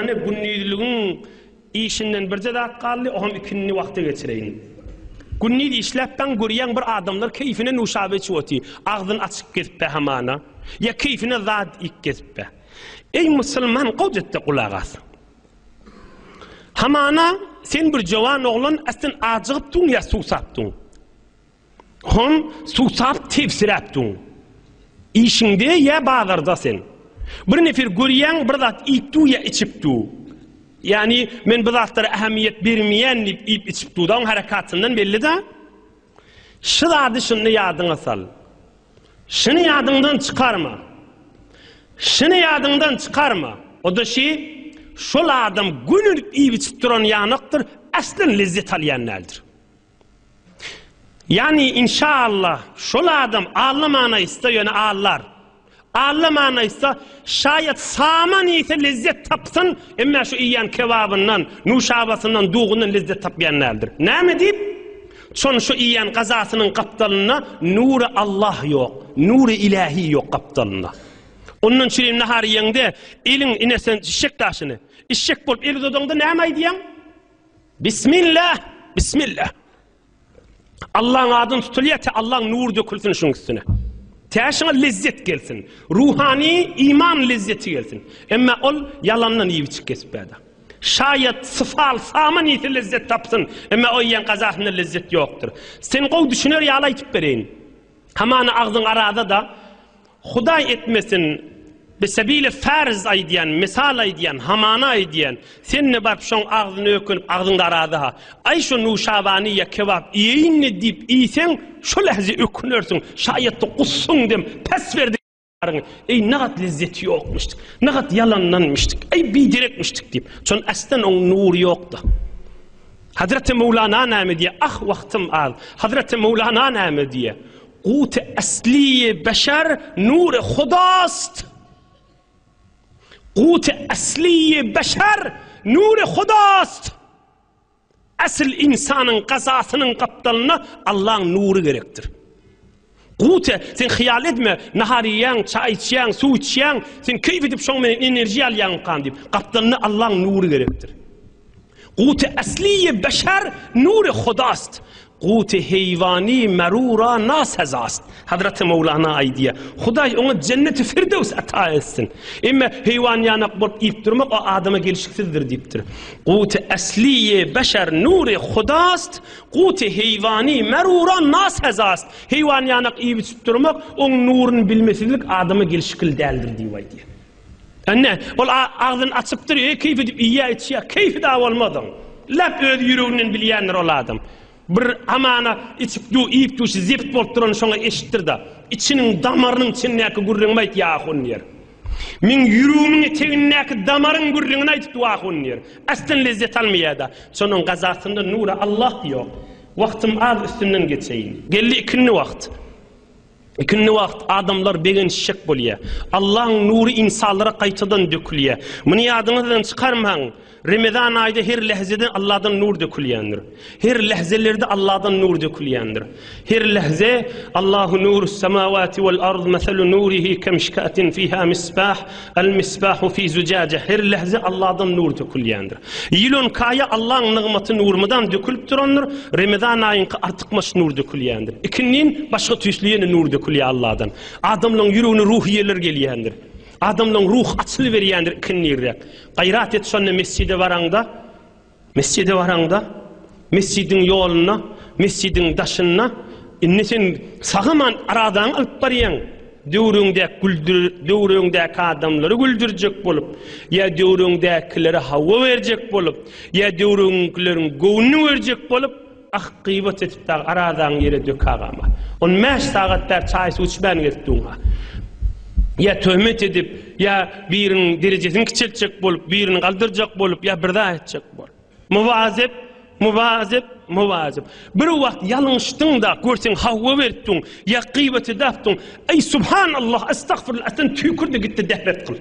Ine gündizligiň işinden birje zat galdy, oňam ikindi wagta geçireýin. Gündiz işläp daň görýäň bir adamlar keýfine nuşaba içip otyr, agzyny açyk gezip-ä hamana, ýa keýfine zat iýip gezip-ä. Eý musulman gowja-da gulak as. Hamana sen bir jowan oglan, a sen ajygypdyň ýa suwsapdyň. Hon suwsap tebsiräp duň. Işiňde ýa bazarda sen. Bir nefer görýäň bir zat iýip du ýa içip du. Ýagny men bu zatlara ähmiýet bermeýän diýip iýip içip du da oň harekatyndan belli da. Şu zady şunda ýadyňa sal. Şuny ýadyňdan çykarma. Şuny ýadyňdan çykarma. O-da şi, şol adam günülik iýip içip duran ýanakdyr, aslan lezzet alýan däldir. Ýagny inşaallah şol adam Alla aýtsa ýöne allar. Alla aýtsa şaýat saman iýse lezzet tapsyn, emma şu iýýän kebabyndan, nuşabasyndan, dugyndan lezzet tapýan däldir. Näme diýip? Şon şu iýýän gazasynyň gapdalynda nury Allah ýok, nury ilähi ýok gapdalynda. Ondan çürim nahar iýeňde eliň ine sen işek daşyny. Işek bolup el uzadaňda näme aýdýaň? Bismillah! Bismillah! Allaň adyny tutulýar, tä Allaň nury dökülsin şuň üstüne. Tä şuňa lezzet gelsin. Ruhany iman lezzeti gelsin. Emma ol ýalandan iýip içip kesip bäde. Şaýat syfal saman iýse lezzet tapsyn. Emma o iýen gazasynda lezzet ýokdur. Sen gowy düşüner ýaly aýtyp bereýin. Hamana agzyň arada-da Hudaý etmesin, bisebili farz aýdýan, mysal aýdýan, hamana aýdýan, sen-de baryp şoň agzyny ökünip, agzyňda arada-ha, aý şu nuşabany ýa kebap iýeýin-le diýip iýseň, şo lähze ökünersiň, şaýatda gussaň dem pes berdi baryňy, eý nagat lezzeti ýokmuşdyk, nagat ýalandanmyşdyk, eý biderekmişdik diýip, şon aslan oň nury ýok-da. Hazreti Möwlana näme diýýär? Ah, wagtym az. Hazreti Möwlana näme diýýär? Guty asliýi beşer nury hudast. Guty asliýi beşer nury hudast. Asl ynsanyň gazasynyň gapdalynda Allaň nury gerekdir. Guty, sen hyýal edme, nahar iýýäň, çaý içýäň, suw içýäň, sen keýp edip şoň menen enerjiýa alýaňmykan diýip, gapdalynda Allaň nury gerekdir. Guty asliýi beşer nury hudast. Guty heýwany merura nasazast. Hazraty Mowlana aýdýar. Hudaý oňa jenneti firdews ata etsin. Emme heýwan ýanak bolup iýip durmak o adama gelşiksizdir diýipdir. Guty asliýi beşer nury hudast. Guty heýwany merura nasazast. Heýwan ýanak iýip içip durmak oň nuruny bilmesizlik adama gelşikli däldir diýip aýdýar. Ine, ol agzyny açypdyr, eý, keýp edip iýýär, içýär, keýpi dagy bolmaz oň. Lap öz ýüreginden bilýändir ol adam. Bir hamana içip dur, iýip dur, şu zebt bolup durany şoňa eşitdir-de, içiniň damarynyň içindäki gürrüňimi aýt, ýa ahun diýer. Meň ýüregimiň etegindäki damaryň gürrüňini aýdyp dur, ahun diýer. Aslan lezzet almaýar-da. Şonuň gazasynda nura Allah ýok. Wagtym az üstünden geçeýin. Geldi ikindi wagt. Ikindi wagt adamlar begenişjek bolýar. Allaň nury ynsanlara gaýtadan dökülýär. Muny ýadyňyzdan çykarmaň. Remezan aýda her lähzede Alladan nur dökülýändir. Her lähzelerde Alladan nur dökülýändir. Her lähze Allahu nurus semawati wal ard meselu nurihi kemişkatin fiha misbah el misbahu fi zucace. Her lähze Alladan nur dökülýändir. Ýyl on kaýa Allaň nygmaty nurmydan dökülip durandyr, Remezan aýyňky artykmaç nur dökülýändir. Ikindin başga tüýsli ýene nur dökülýär Alladan. Adamlaň ýüregine ruhy ýeller gelýändir. Adamlaň ruhy açylyberýändir ikindirräk. Gaýrat et şonda mesjide baraňda, mesjide baraňda, mesjidiň ýolunda, mesjidiň daşynda indi sen sagaman aradaňy alyp barýaň. Döwrüňdäki güldür, döwrüňdäki adamlary güldürjek bolup, ýa döwrüňdäkilere hawa berjek bolup, ýa döwrüňkileriň göwnüni görjek bolup, ah, gybat edip dagy arazaňy ýere dök agama. On bäş sagat bäri çaý-suw içmän gezip duň-a. Ýa töhmet edip, ýa biriniň derejesini kiçeltjek bolup, birini galdyrjak bolup, ýa bir zat etjek bolup. Muwazip, muwazip, muwazip. Bir wagt ýalňyşdyň-da, görseň hawa beripdiň, ýa gybat edäpdiň. Eý, subhanallah, estagfirullah, sen tüýkür-de git-de dehret kyl.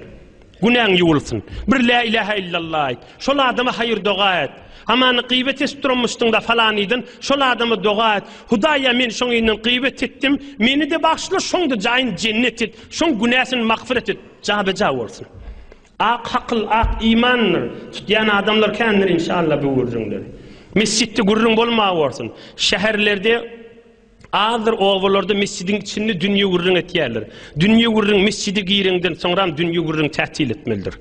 Günäň ýuwulsyn. Bir lä ilähä illallah aýt. Şol adama haýyr-doga et. Hamany gybat edip duranmyşdyň-da falanydan, şol adama doga et. Hudaýa men şoň ýerinden gybat etdim, meni-de bagyşla, şoň-da jaýyny jennet et, şoň günäsini magfyret et. Jabeja bolsun. Ak hakyl, ak imandyr. Tutýan adamlar kändir inşallah bu gürrüňleri. Mesjitde gürrüň bolmaworsun. Şäherlerde azdyr obalarda mesjidiň içinde dünýe gürrüň etýärler. Dünýe gürrüň mesjide gireňden soňram dünýe gürrüň tätil etmelidir.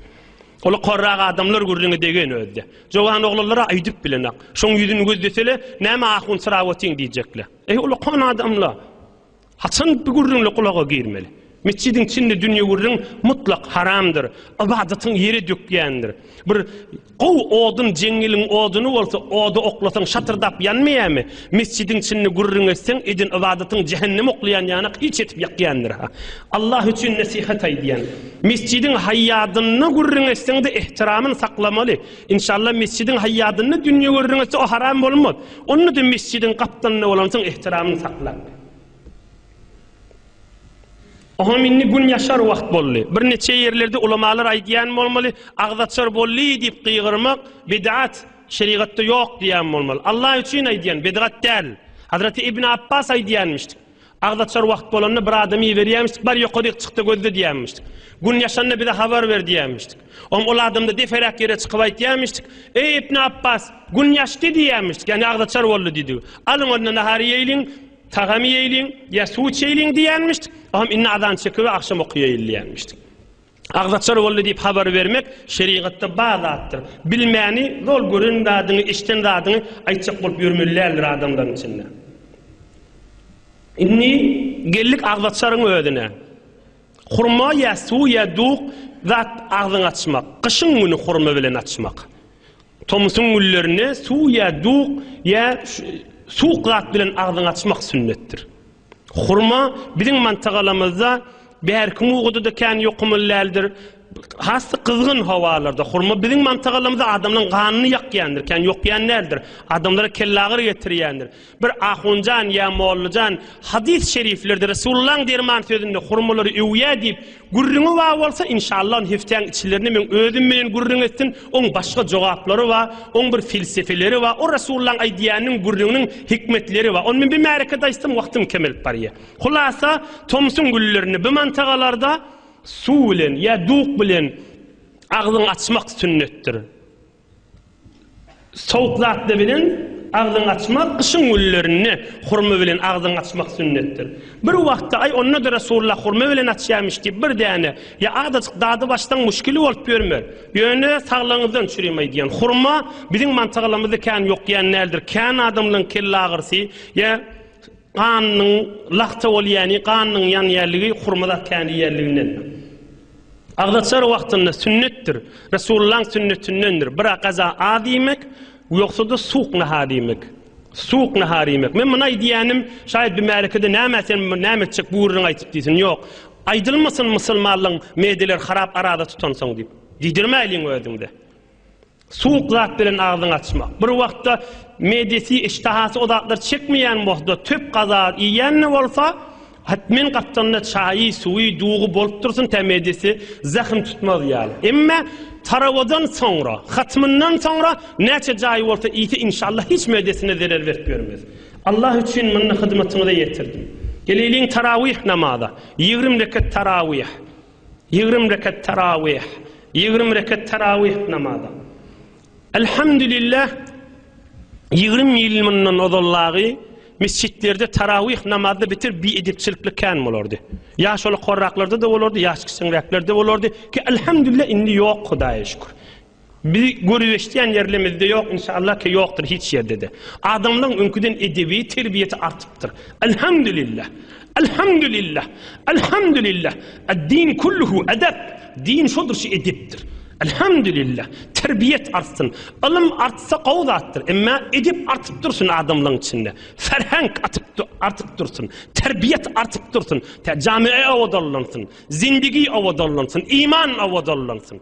Ola korrak adamlar gürrüňe degen özde. Jowan oglanlara aýdyp bilenak. Şoň ýüzüni gözlesele näme ahun syrawatyň diýjekle. Eý ulakan adamla. Haçan bu gürrüňle gulaga girmeli? Metjidiň içinde dünýe gürrüň mutlak haramdyr. Ybadatyň ýere dökýändir. Bir gowy odun jeňňeliň oduny bolsa oda oklasaň şatyrdap ýanmaýarmy? Mesjidiň içinde gürrüň etseň eden ybadatyň jähennem oklaýan ýanak hiç etip ýakýandyr ha. Allah üçin nesihat aýdýan. Mesjidiň haýýadynda gürrüň etseňde ehtiramyny saklamaly. Inşallah mesjidiň haýýadynda dünýe gürrüň etse o haram bolmaz. Onda-da mesjidiň gapdalynda bolansoň ehtiramyny saklap. Oňam indi gün ýaşar wagt boldy. Birniçe ýerlerde ulamalar aýdýan bolmaly, agzaçar boldy diýip gygyrmak bid'at, şerigatda ýok diýýän bolmaly. Allah üçin aýdýan, bid'at däl. Hazreti Ibn Abbas aýdýanmyşdyk. Agzaçar wagt bolanda bir adamy iberýärmişdik, bar ýokaryk çykda gözle diýýärmişdik. Gün ýaşanda bize habar ber diýýärmişdik. Oňam ol adamda deferäk ýere çykyp aýtýarmyşdyk, Eý Ibn Abbas, gün ýaşdy diýýärmişdik, ýagny agzaçar boldy diýdigi. Alyň onda nahar iýeýliň, Tagam iýeýliň, ýa suw içeýliň diýýänmişdik. Oňam indi azan çekip agşam okaýaýyl diýýänmişdik. Agzaçar boldy diýip habar bermek şerigatda bar zatdyr. Bilmäni, zol gören zadyňy, eşiden zadyňy aýtjak bolup ýörmeli däldir adamlaryň içinde. Indi geldik agzaçaryň özüne. Hurma ýa suw ýa duk zat agzyňy açmak. Gyşyň güni hurma bilen açmak. Tomsuň günlerinde suw ýa duk ýa suwuk zat bilen agzyňy açmak sünnetdir. Hurma biziň mantagalamyzda bärki muguda-da kän ýokumly däldir. Has-da gyzgyn howalarda hurma biziň mantagalamyzda adamlaryň ganyny ýakýandyr, kän ýokýan däldir. Adamlara kellagyry getirýändir. Bir ahunjan ýa mollajan hadys şeriflerde Resulullaň derman sözünde hurmalary öwýä diýip gürrüňi bar bolsa inşallah ony hepdäň içlerinde meň özüm bilen gürrüň etsin oň başga jogaplary bar oň bir felsefeleri bar o Resulullaň aýdýanynyň gürrüňiniň hikmetleri bar ony men bir märekede aýtsam wagtym kemelip barýa hulasa tomsuň günlerinde bu mantagalarda suw bilen ýa duk bilen agzyňy açmak sünnetdir. Sowuk zatda bilen agzyňy açmak, gyşyň günlerinde hurma bilen agzyňy açmak sünnetdir. Bir wagtda, aý, onda-da Resulullah hurma bilen açýarmyş diýip, bir däne, ýa azajyk dadyp açsaň muşkili bolup ýörmez. Ýöne saglygyňyzdan çürim aýdýan, hurma biziň mantagalarymyzda kän ýokýan däldir. Kän adamlaryň kelleagyrysy ýa ganynyň lagta bolýany, ganynyň ýanýanlygy hurma zat kän iýenligindendir. Agzaçar wagtynda sünnetdir, Resulullahyň sünnetindendir, bir gaza az iýmek, ýogsa-da suwuk nahar iýmek. Suwuk nahar iýmek. Men muny aýdýanym, şaýat bir märekede näme sen näme etjek bu gürrüňi aýtyp diýsin. Ýok. Aýdylmasyn musulmanlaryň medeleri harap araza tutansoň diýip. Diýdirmäýliň özüňde. Suwuk zat bilen agzyňy açmak. Bir wagtda medesi, işdahasy o zatlary çekmeýän bolsa, töp gaza iýýän-de bolsa, hetmen gapdalynda çaýy, suwy, dugy bolup dursun, tä medesi zähim tutmaz ýaly. Emme tarawadan soňra, hatmyndan soňra näçe jaýy bolsa iýse, inşallah hiç medesine zerer berip ýörmez. Allah üçin muny hyzmatyňyza ýetirdim. Geleýliň tarawyh namaza. 20 reket tarawyh. 20 reket tarawyh. 20 reket tarawyh namaza. Elhamdülillah 20 ýyl mundan ozallagy mesjitlerde tarawyh namazda bitir biedepçilikli kän bolardy. Ýaş ola korraklarda da bolardy, ýaş kiçiňräklerde bolardy ki elhamdülillah indi ýok Hudaýa şükür. Bizi görüp eşidýän ýerlemizde ýok, inşallah ki ýokdur hiç ýerde-de. Adamlaň öňküden edebi, terbiýesi artypdyr. Elhamdülillah. Elhamdülillah. Elhamdülillah. Ad-din kulluhu edep. Din şodur şu edepdir. Elhamdülillah. Terbiýet artsyn. Ylym artsa gowy zatdyr. Emma edep artyp dursun adamlaň içinde. Ferhenk atyp artyp dursun. Terbiýet artyp dursun. Tä jamiä owadanlansyn. Zindigi owadanlansyn. Iman owadanlansyn.